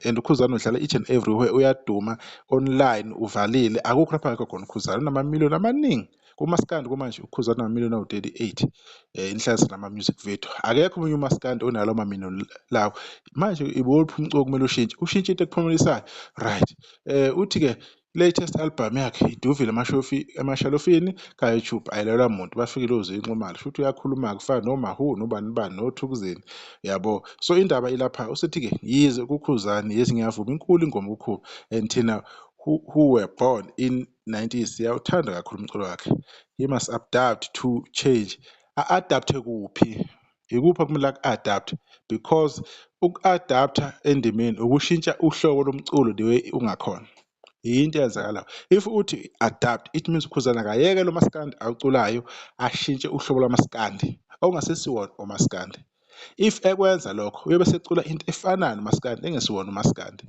And uKhuzani udlala each and everywhere, uyaduma online, uvalile, akukho lapha akekho khona uKhuzani, unamamiliyoni amaningi kumaskandi. Kumanje uKhuzani unamamiliyoni awu-38, inhlansi nama-music video. Akekho omunye umaskandi onalo mamiliyoni lawo. Manje iwuphi umculo kumele ushintshe? Ushintshe into ekuphumelisayo, right? Uthi-ke latest album yakhe iduvile emashalofini ka-YouTube, ayilalelwa muntu, bafikile oZee Nxumalo. Shuthi uyakhuluma kufana noMahu nobani bani noThukuzeni, yabo. So indaba ilapha, usethi-ke yize kuKhuzani, yes, ngiyavuma, inkulu ingoma kuKhuba, and thina who were born in 90s siyawuthanda kakhulu umculo wakhe. He must adapt to change. A-adapte kuphi? Ikuphi okumele aku-adapt? Because uku-adapta endimeni ukushintsha uhlobo lomculo the way ungakhona. Yinto eyenzakalayo. If uthi adapt, it means uKhuzani akayeke lo maskandi awuculayo, ashintshe uhlobo lwamaskandi okungasesiwona umaskandi. If ekwenza lokho, uyobe secula into efanayo nomaskandi engesiwona umaskandi.